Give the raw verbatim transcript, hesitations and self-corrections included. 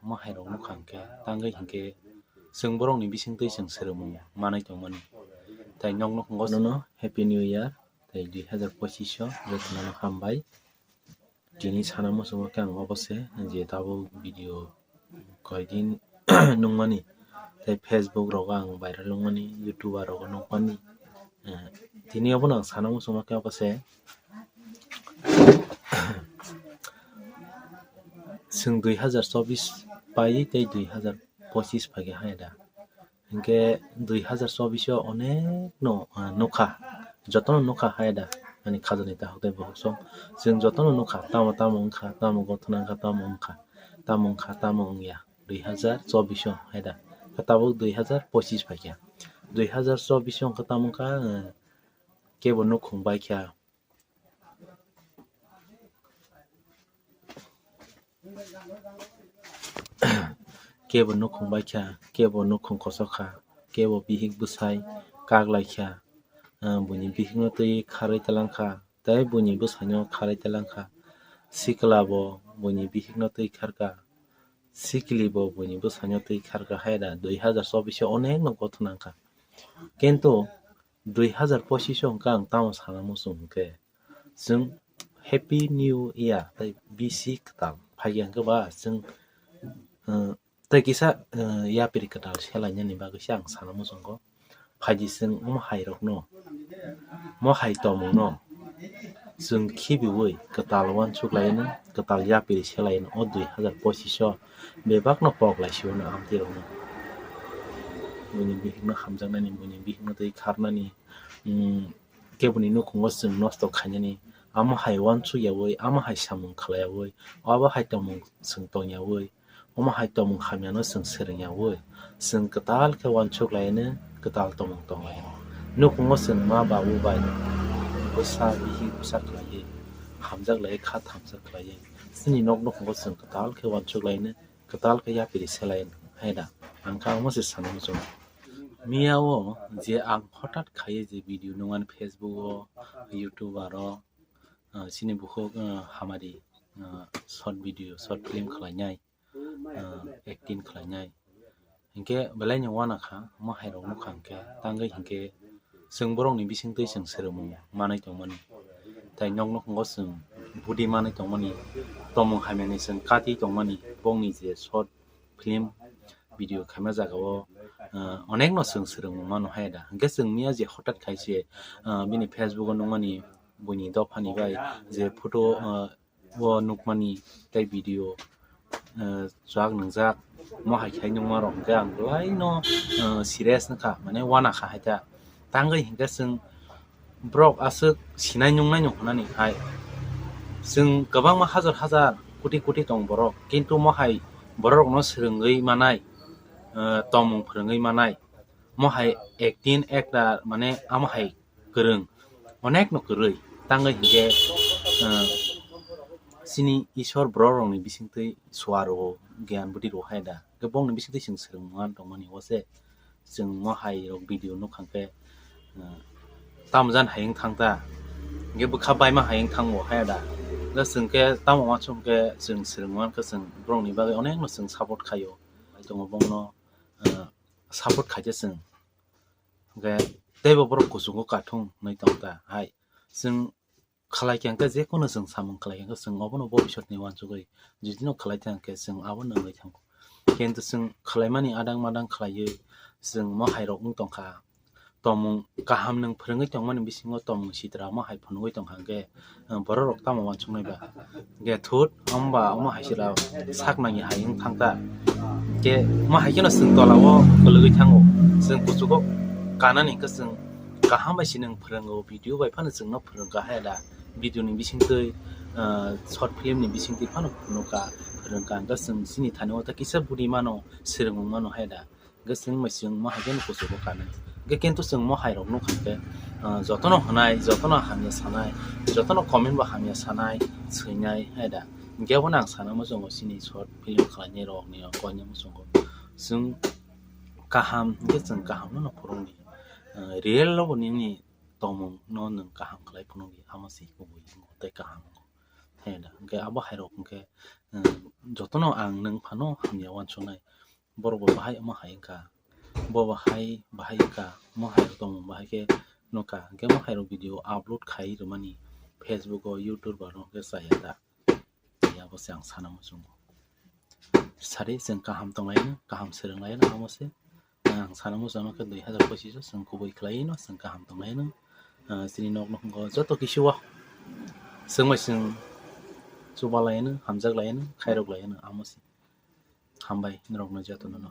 Omo hai rok nukha hwnkhe, tangwi hinkhe chwng borokni bisingtwi chwng swrwngmung manwi tongmani. Tai nokno tongo nono Happy New Year, tai dui hazar pochish o jotono hambai. Tini sana muchungo khe ang obo se je tabuk video koidin nukmani, tei Facebook rogo ang viral wngmani, YouTuber rogo nukmani. Eh, tini obono ang sana muchungo khe obo se, chwng dui hazar chobbish pai tei dui hazar pochish phaikha hai da. Hinkhe dui hazar chobbish o onek no, ah, nukha, jotono nukha hai da, ani khajani tahuk tei bukhuk song. Chwng jotono nukha, tamo tamo wngkha, tamo gothona wngkha, tamo wngkha, tamo wngkha, tamo wngya. Dui hazar chobbish o hai da, khe tabuk dui hazar pochish phaikha. Dui hazar chobbish o wngkha tamo wngkha, eh, kebo nukhung baikha. Kebo nukhung baikha, kebo nukhung kosok kha, kebo bihik bwsai kak laikha, ah, buini bihikno twi kharwi talangkha, tei buini bwsaino kharwi talangkha. Sikla bo buini bihikno twi kharkha, sikli bo buini bwsaino twi kharkha hai da dui hazar chobbish o onek no gothona wngkha. Kintu dui hazar pochish o hwnkhe ang tamo sana muchung hwnkhe, chwng Happy New Year tei bisi kwtal phaikha hwnkhe ba chwng, uh, tei kisa, uh, yapri kwtal selainani bagwi se ang sana muchungo. Phaidi chwng omo hai rokno, mo hai tongmungno chwng khibiwi kwtal uansuk laino, kwtal yapri selaino o dui hazar pochish o bebakno pok laisio no amtwi rokno. Buini bihikno hamjaknani, buini bihikno twi kharnani, mm, keboni nukhungo chwng nosto khainani, amo hai uansuk yawi, amo hai samung khlai yawi, abo hai tongmung chwng tong yawi, omo hai tongmung hamyano chwng swrwng yawi, chwng kwtal khe uansuk laino, kwtal tongmung tong laino. Nukhungo chwng ma babu bai bwsa bihik bwsa khlaiwi, hamjak lai kha thamsa khlaiwi, chini nok nukhungo chwng kwtal khe uansuk laino, kwtal khe yapri selai hai da, ang khe omo se sana muchungo. Miya o je ang hothat khaiwi je video nukmani Facebook o, YouTube aro, ah, chini bukhuk, ah, hamari, ah, short video, short film khlainai, ah, acting khlainai. Hinkhe belai no uana kha, omo hai rok nukha hinkhe, tangwi hinkhe chwng borokni bisingtwi chwng swrwngmung manwi tongmani. Tai nok nukhungo chwng budi manwi tongmani, tongmung hamyani chwng kati tongmani, bongni je short film video khaima jagao, ah, onek no chwng swrwngmung mano hai da. Hinkhe chwng miya je hothat khai se, ah, bini Facebook o nukmani, buini dophani bai je photo, ah, o nukmani tei video, eh, chuak nwngjak, mo hai khai nukma rok hinkhe ang belai no, eh, serious wngkha, mane uana kha hai ta. Tangwi hinkhe chwng borok aswk sinai nungnai no hwnani hai. Chwng kwbangma hajar hajar, koti koti tong borok, kintu mo hai borok rokno swrwngwi manai, eh, tongmung phwrwngwi manai. Mo hai acting, actor, mane amo hai kwrwng, onek no kwrwi. Tangwi hinkhe, ah, chini Isor borok rokni bisingtwi suaro, giyan budi rw hai da. Hinkhe bongni bisingtwi chwng swrwngmung tongmani, o se chwng mo hai rok video nukha hinkhe, ah, tamjan hai wng thang ta, hinkhe bwkha baima hai wng thango hai da. Hinkhe chwng khe tamo uansuk hinkhe chwng swrwngmung khe chwng borokni bagwi onek no chwng support khaio. Bai tongo bongno, ah, support khaikhe chwng. Hinkhe teibo borok kuchugo kathung hinwi tong ta hai. Chwng khlai khe hinkhe, je kono chwng samung khlai khe hinkhe, chwng obono bobisotni uansugwi judino khlai thang khe, chwng abono wngwi thango. Kintu chwng khlaimani adang madang khlaiwi chwng mo hai rok wng tong kha. Tongmung kaham nwng phwrwngwi tongmani bisingo tongmung sitra mo hai phunugwi tong kha hinkhe, borok rok tamo uansuknai ba? Hinkhe thut, omo ba omo hai sila sak nangya hai wng thang ta. Hinkhe omo hai kheno chwng tola o kwlwgwi thango. Chwng kuchugo kanani hinkhe chwng kaham bai se nwng phwrwngo, video bai phano chwngno phwrwng kha hai da. Video ni bisingtwi, ah, short film ni bisingtwi phano phunuk kha, phwrwng kha. Hinkhe chwng chini thani o ta kisa budi mano, swrwngmung mano hai da. Hinkhe chwng bai chwng mo hai kheno kuchugo kanai. Hinkhe kintu chwng mo hai rok nukha hinkhe, ah, jotono hwnai, jotono hamya sanai, jotono comment bo hamya sanai, swinai hai da. Hinkhe abono ang sana muchungo chini short film khlainai rokni o koinai muchungo. Chwng kaham hinkhe chwng kaham no phwrwngdi. Ah, real o bo nini tongmung no nwng kaham khlai phunukdi, amo se kubui tei kaham. Hingke abo hai rok hingke jotono ang nwng phano hamya uansuknai. Borok bo bahai omo hai wngkha, bo bahai bahai wngkha, omo hai rok tongmung bahai khe nukha, hingke omo hai rok video upload khai rwmani Facebook o, YouTube o, aro hingke chaya da. Abo se ang sana muchungo. Sari chwng kaham tonglaino, kaham swrwnglaino, amo se. Ang sana muchungo khe dui hazar pochish o chwng kubui khlaino, chwng kaham tonglaino. Ah, chini nok nukhungo joto kisu o chwng bai chwng chubalaino, hamjaklaino, khairoklaino, amo se. Hambai norokno jotono no.